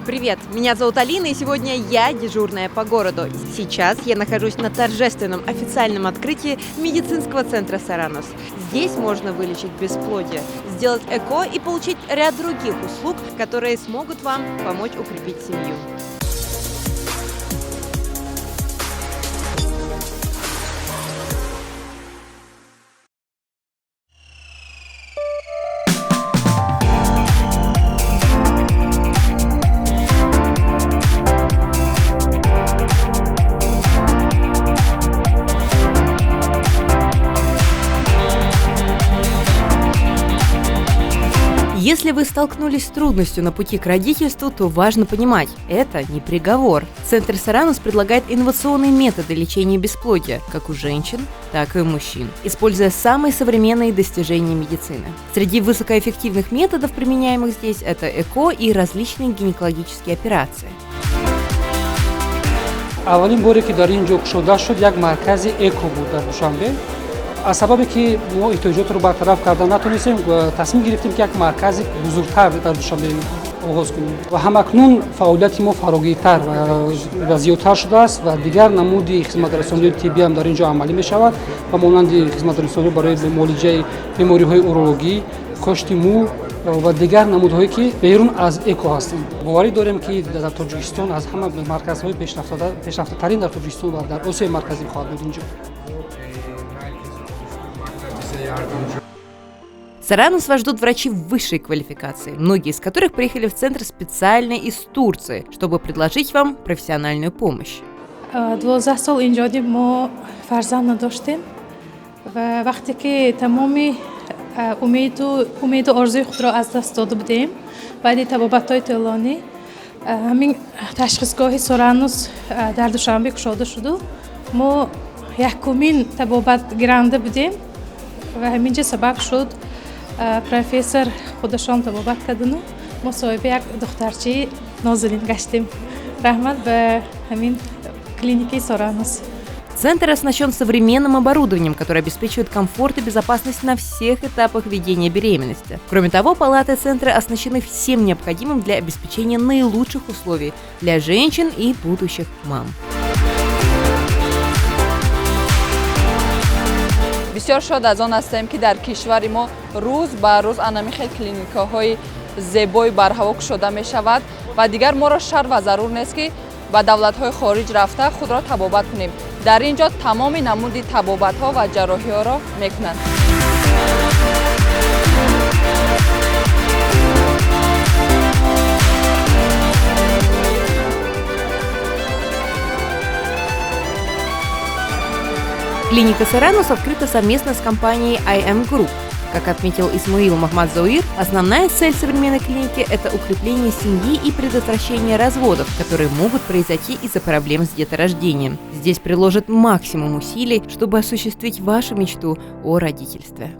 Привет, меня зовут Алина, и сегодня я дежурная по городу. Сейчас я нахожусь на торжественном официальном открытии медицинского центра «Соранус». Здесь можно вылечить бесплодие, сделать ЭКО и получить ряд других услуг, которые смогут вам помочь укрепить семью. Если вы столкнулись с трудностью на пути к родительству, то важно понимать, это не приговор. Центр «Соранус» предлагает инновационные методы лечения бесплодия, как у женщин, так и у мужчин, используя самые современные достижения медицины. Среди высокоэффективных методов, применяемых здесь, это ЭКО и различные гинекологические операции. Аввалин боре, ки дар ин ҷо кушода шуд, як маркази ЭКО буд дар Душанбе. Аз сабабе ки мо эҳтиёҷотро бартараф карда натонистем, тасмим гирифтем, ки як маркази бузургтар дар Душанбе оғоз кунем ва ҳамакнун фаъолияти мо фарогиртар ва зиёдтар шудааст ва дигар намуди хизматрасониҳои тиббӣ ҳам дар ин ҷо амалӣ мешавад, ба монанди хизматрасониҳо барои муолиҷаи бемориҳои урологӣ, кошти мӯ ва дигар намудҳое, ки берун аз ЭКО ҳастанд. Боварӣ дорем, ки дар Тоҷикистон аз ҳама марказҳои пешрафтатарин дар Тоҷикистон ва дар Осиёи Марказӣ хоҳад буд ин ҷо. Соранус вас ждут врачи высшей квалификации, многие из которых приехали в центр специально из Турции, чтобы предложить вам профессиональную помощь. 12 сол инҷоди мо фарзанд надоштем ва вақте ки тамоми умеду орзуи худро аз даст дода будем, баъди табобатҳои тӯлонӣ ҳамин ташхисгоҳи «Соранус» дар Душанбе кушода шуду мо якумин табобатгиранда будем ва ҳамин ҷо сабаб шуд, профессор худашон табобат кардану мо соҳиби як духтарчаи нозанин гаштем. Раҳмат ба ҳамин клиникаи «Соранус». Центр оснащен современным оборудованием, которое обеспечивает комфорт и безопасность на всех этапах ведения беременности. Кроме того, палаты центра оснащены всем необходимым для обеспечения наилучших условий для женщин и будущих мам. Бисёр шод аз он ҳастем, ки дар кишвари мо рӯз ба рӯз анами хел клиникаҳои зебои барҳаво кушода мешавад ва дигар моро шарт ва зарур нест, ки ба давлатҳои хориҷ рафта худро табобат кунем. Дар ин ҷо тамоми намуди табобатҳо ва ҷарроҳиҳоро мекунанд. Клиника «Соранус» открыта совместно с компанией IM Group. Как отметил Исмаил Махмадзоир, основная цель современной клиники – это укрепление семьи и предотвращение разводов, которые могут произойти из-за проблем с деторождением. Здесь приложат максимум усилий, чтобы осуществить вашу мечту о родительстве.